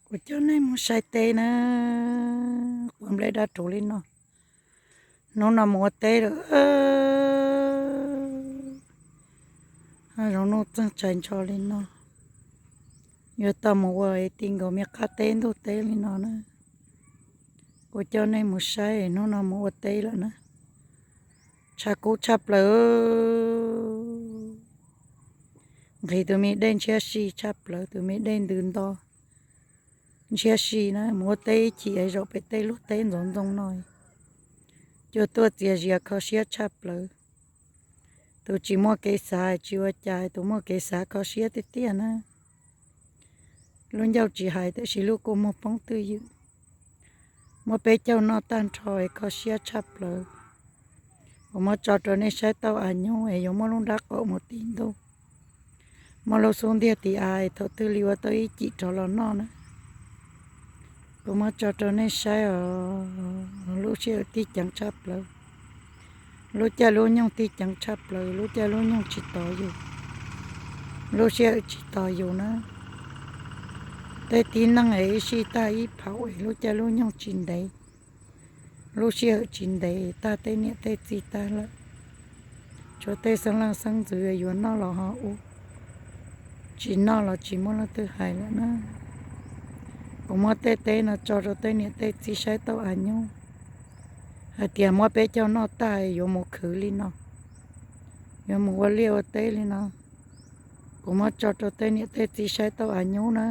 Kuv coj nej mus saib teb na, quav nplej dab rhuv li no. Hnub no mus ua teb lawm, zoo nuj txeeg tshais ntsho li no. Yuav tau mus ua ti nkaus me qab teb ntug teb li no na. Kuv coj nej mus saib hnub no mus ua teb lawm na. Tshav kub tshaj plaws. Nqhis tus me dej ntshiab si tshaj plaws, tus me dej ntws nto ntshiab si na. Mus ua teb ib chim es zaum pem tej luag teb ntxoov ntxoo no, cua tuaj txias zias kho siab tshaj plaws. Tus tsis muaj kev xav tsis ua cas, tus muaj kev xav kho siab tiag tiag na. Lub ncauj tsis hais tab sis lub kua muag poob twj ywm. Muab peb caug noj tag nrho es kho siab tshaj plaws. Kuv muab tso rau nej saib tau av nyub es yuav muab lub nrab qaum mus tiv ntuj, muab lub xub ntiag tiv av es thaum twg li ua tau ib cim rov los noj na. Kuv muab tso rau nej saib os, lub sij hawm tib ceev tshaj plaws. Lub caij lub nyoog tib ceev tshaj plaws, lub caij lub nyoog tsis tos yus, lub sij hawm tsis tos yus na. Tej tib neeg es ib sij tag ib phaum es lub caij lub nyoog tsis ntev, lub sij hawm tsis ntev tag tej niam tej txiv tag lawm. Tshuav tej xeeb leej xeeb ntxwv yuav noj los ho ua, tsis noj los tsis muaj leej twg hais lawm na. Kuv muab tej teb no tso rau tej niam tej txiv saib tau av nyub, hais tias muab peb caug noj tag yuav mus khwv li no, yuav mus ua liaj ua teb li no. Kuv muab tso rau tej niam tej txiv saib tau av nyub na.